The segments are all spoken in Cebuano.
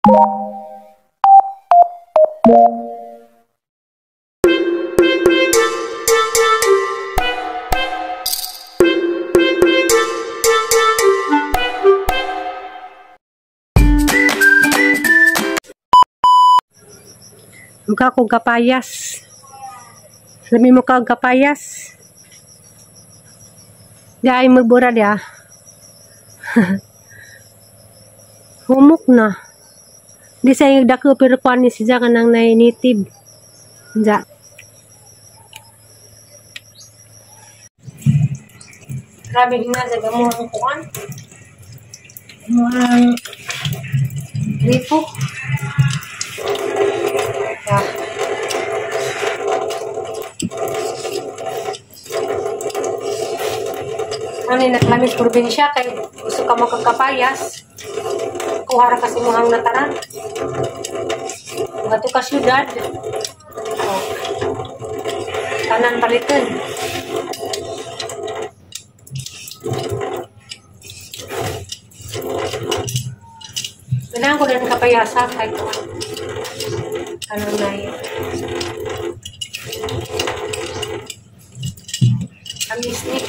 Mukha kong kapayas. Sabi mo ka kapayas. Di ay magbura dia. Humok na. Di sa yung dako pero kuan ni siya kanang nainitib. Ja. Grabe na sa gamo ang kuan. Ang gripo. Ya. Ano yung naklamis probinsya kay gusto ka makakapayas. Kuha ra kasi muhang nataran. Gato ka syudad. Oh. Tanan palitan. Ganahan ko din kapayasa kay ano na yun. Amis ni.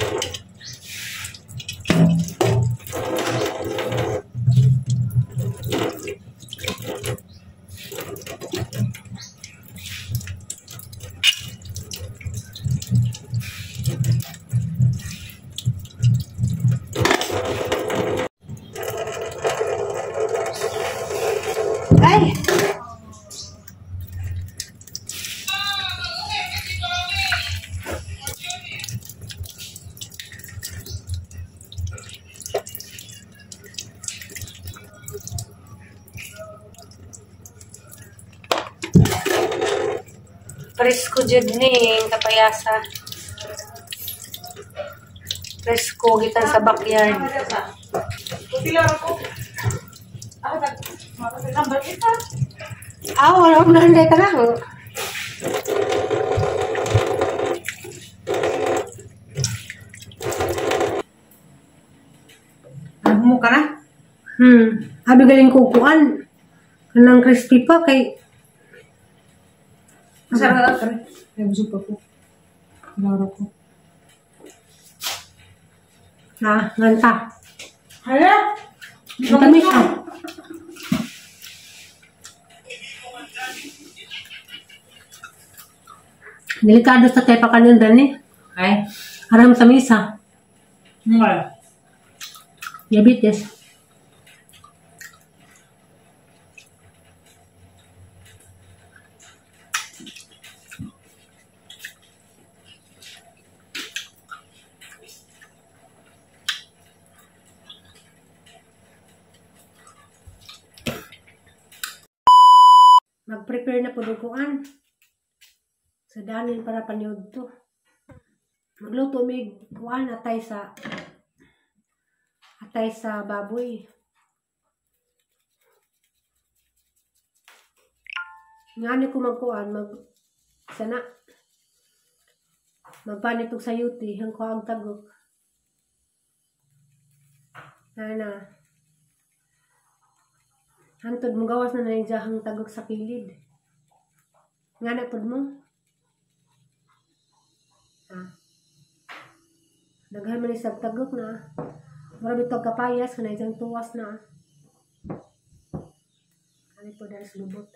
Ay! Presko jud ni kapayasa. Presko gikan sa backyard. Ah, wala akong nahanday ka lang. Ano ka na? Abi galing kukuan. Kanang crispy pa kay masarap ka rin. Ay, busog pa ko. Laro ko. Ah, nganta. Hala! Ang tamis ah. Delikado sa kay pakanin dani. Ay. Aram sa misa. Nga. Diabetes. Mag-prepare na po dukuan. Sa danin para paniod to. Magluto mig kuan atay sa baboy. Ngani ko magkuan mag sana magpanit og sayuti hang kuang tagok. Ana. Hantod mo gawas na naijahang tagok sa kilid. Ngana pod mo. Ah. Daghan man isag tagok na. Mura bitog kapayas kana ijang tuwas na. Ani po dahil sa lubot.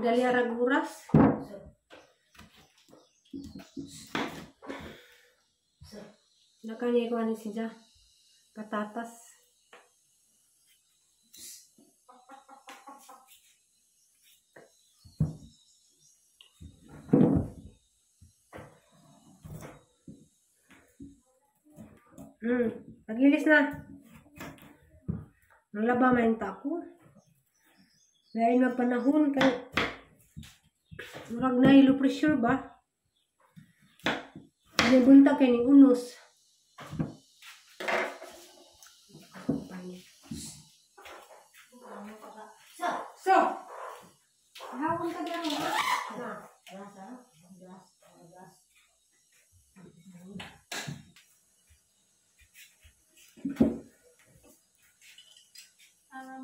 Dali raguras. Nakanya ko ano siya. Patatas. Pagilis na. Nalaba man ta ko. Lain na panahon kay murag na low pressure ba? Ano buntag kay ning unos.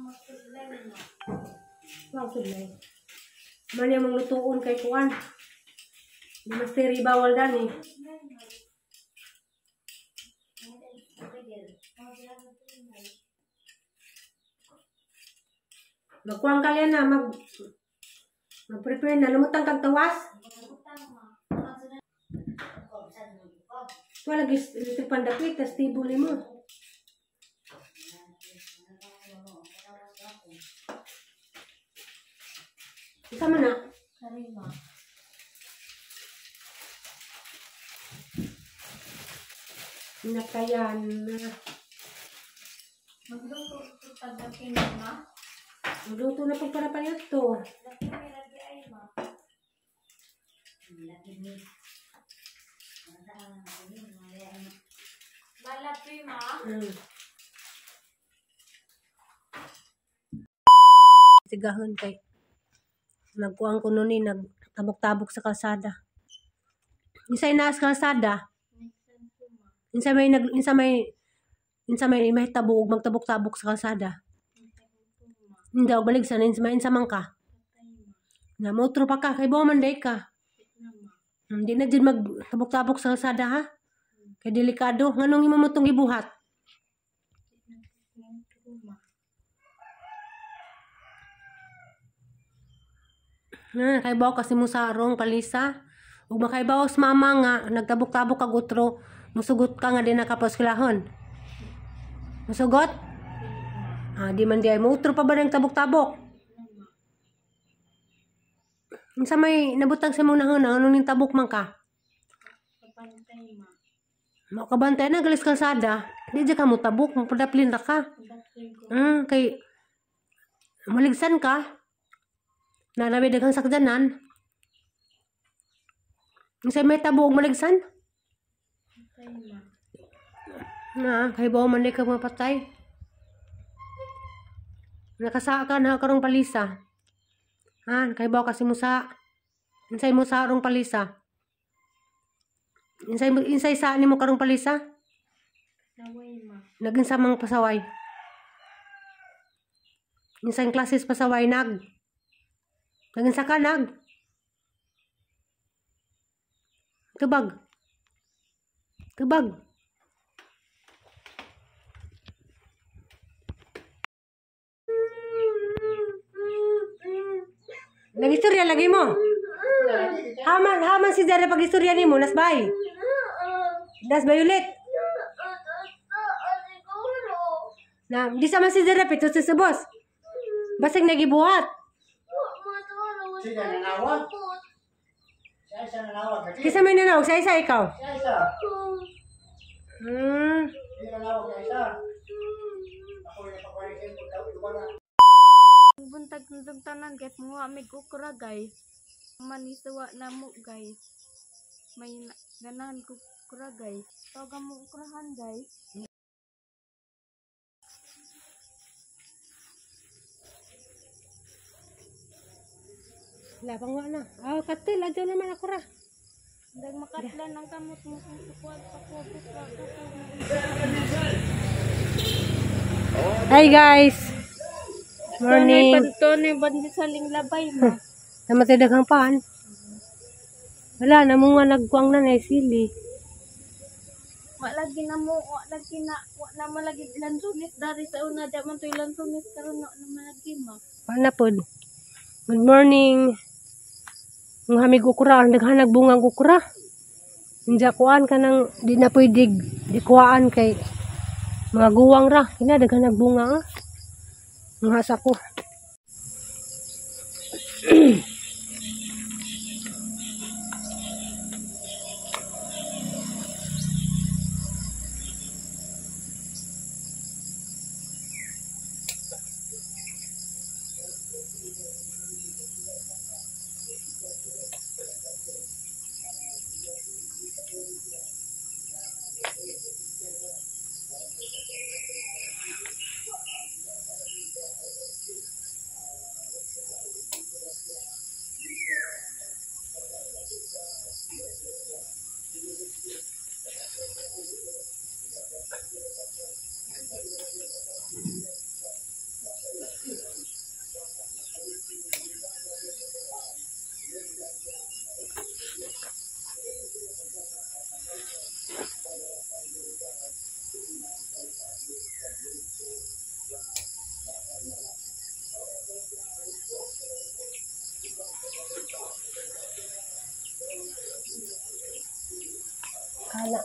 Magsudlay ma. Wow, sudlay. Man yung lutuon kay kuan. Di masteri bawal dani. Magkuang ka na, mag-prepare na. Lumutang kag tawas. Wala lagi electric pandapit, tas tibuli mo. Isa man na. Karima. Nakayan na. Magluto ko pagdating ma. Magluto na pag para palit to. Laki may lagi ay ma. Malapi ma. Sigahon kay nagkuang ko nun eh, nagtabok-tabok sa kalsada. Insay naas kalsada, insa may nag insa may mahitabo og magtabok-tabok sa kalsada. Hindi og balik sa insa man ka. Na motro pa ka kay man day ka. Hindi na jud magtabok-tabok sa kalsada ha. Kay delikado nganong imo mo tong gibuhat? Na kay bawo kasi mo sa arong palisa. Ug makaibaw sa mama nga nagtabok-tabok kag utro, musugot ka nga di na ka paskwelahon. Musugot? Ah, di man di ay mo utro pa ba ng tabok-tabok? Unsa may nabutang sa imong nahuna nganong ning tabok man ka? Kabantay ma. Mao kabantay na galis kalsada, di jud ka mo tabok, mapadaplin ra ka. Kay maligsan ka. Nanabi daghang sakjanan. Unsa may tabo og maligsan? Na, kay bawo man di ka mapatay. Nakasa ka na karong palisa. Ha, kay bawo kasi musa. Unsay mo sa karong palisa? Insay sa nimo karong palisa? Pasaway ma. Naging mang pasaway. Insay klases pasaway nag. Naging sa ka nag. Tubag. Tubag. Nag-istorya lagi mo. Haman si Zara pag-istorya nimo nasbay. Nasbay ulit. Na di sa man si Zara pito sa boss. Basig nagibuhat. Siya nanawag. Siya isa nanawag. Kisa may nanawag sa isa ikaw. Siya isa. Siya nanawag sa isa. Ako yung napakawalikin ko. Tawag na. Buntag nitong tanan guys, mga mig okra guys. Manisuwa na mo guys. May ganahan ko okra guys. Tawagan mo okrahan guys. Wala pang wala na. Ah, katil. Adyo naman ako ra. Dag makatlan ang kamot mo kung tukuan pa ko. Hi guys. Morning. Tunay bandi saling labay mo. Namatay daghang paan. Wala na mo nga nagkuang na na sili. Wa lagi na mo, wa lagi na, wa na malagi lansunis dari sa una di man toy lansunis karon na malagi ma. Wala pod. Good morning. Ang hamig ukra, ang daghan nagbungang ukra. Inja kuan ka nang di na pwede di kuhaan kay mga guwang ra. Kina daghan nagbunga ah. Ang hasa ko.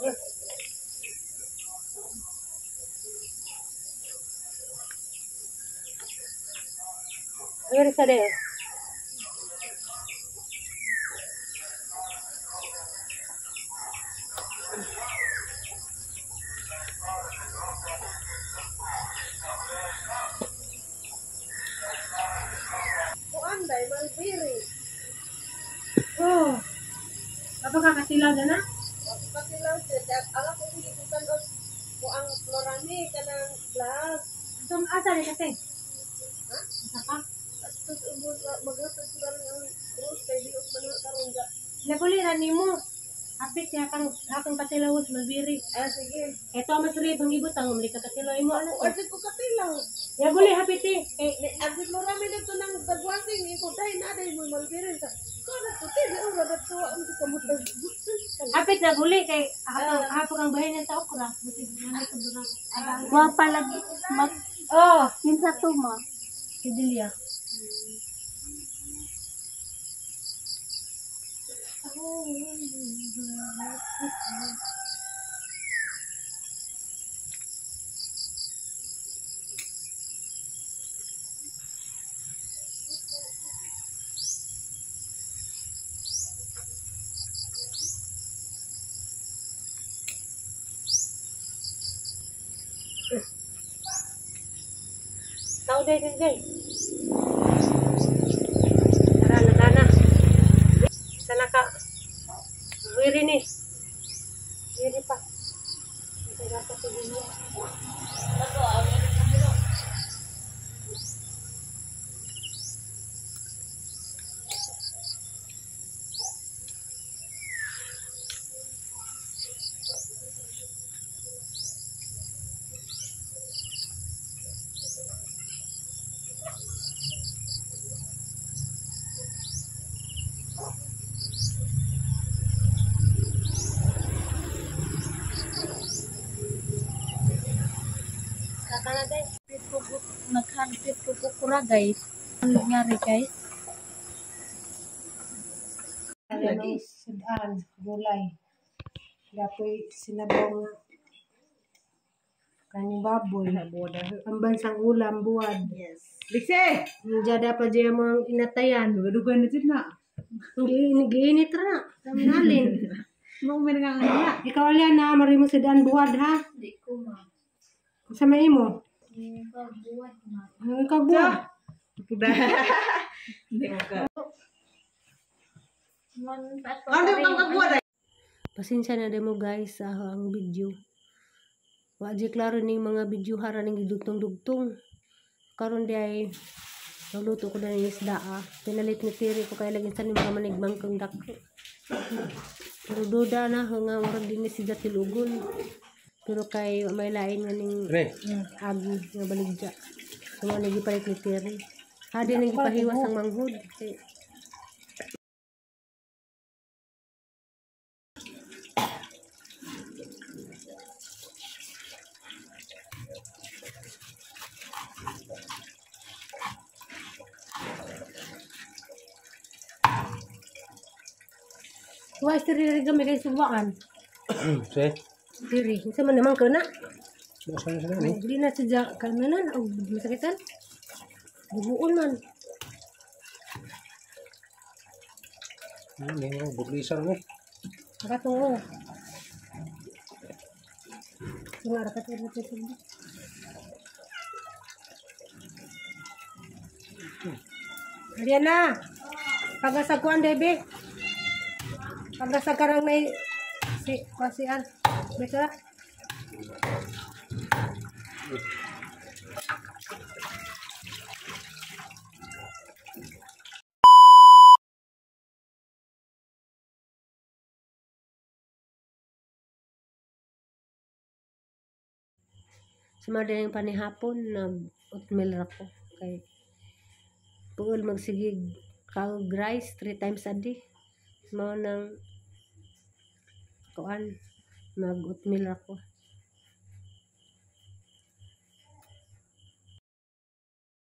Eh. Where is that? Kuan day malbiri. Oh. Apa ka kasilaw na? Patilaw siya. Ang ako gikutan og kuang Florani kanang vlog. So, asa ni kasi? Ha? Asa ka? At tus ubos maghatag ko lang ang cruise kay di og man karon ga. Naguli ra nimo. Hapit niya kang akong katilaw sa Malbiri. Ah, sige. Ito ang mas rib ang ibutang umli ka katilaw imo ano. Or ko katilaw. Yaguli hapit eh. Eh, Ni ang si Florani dito nang dagwasing iko dai na dai mo malbiri sa. Ko na ko ti ora dat ko ang kamot. Hapit na guli kay hapon ang bahay niya sa okra. Wa pa lagi mag Oh, kinsa to ma. si Delia. Tao day day. Tara na tara na. Sana ka. Wiri ni. Wiri pa. Nag-harvest ko okra guys. Ano nangyari guys? Lagi. Sudan, gulay. Dapoy sinabaw nga kaning baboy. Ang bansang ulam, buwad. Yes. Likse! Diya dapat diya mga inatayan. Dugan na dyan na. Giinit ra na. Taminalin. Mo man nga nga. Ikaw alyan na, marimo sudan buwad ha. Di ko ma. Sa may imo. Buwad ma. Ang ikaw buwad. Hindi mo ka. Man ato. Ano bang kabuhat ay? Pasensya na demo guys sa ang video. Wa di klaro ning mga video hara ning gidugtong-dugtong. Karon di ay nagluto ko na ng isda ah. Pinalit ni Tiri ko kay lagi sa ni mga manigmang kang dako. Pero duda na nga murag din ni siya tilugon. Pero kay may lain nga ning agi nga baligya. So mo gipalit ni Tiri. Hadi nang gipahiwas ang manghod. Kay Why tiri ri kami kay subaan? Se, Tiri, unsa man naman ka na? masa na ni? Dili na siya kalmanan o masakitan. Bubuon man. Ni mo buglisan ni. Nakatungo. Sunga ra ka tiri tiri. Ayan na. Pagasaguan, bebe. Pagasagarang may si pasian. Beto lah. Sumada yung panihapon, nag-oatmeal ra ko. Kay puol magsigig kaog rice 3 times a day. Mao nang kuan, mag-oatmeal ra ko.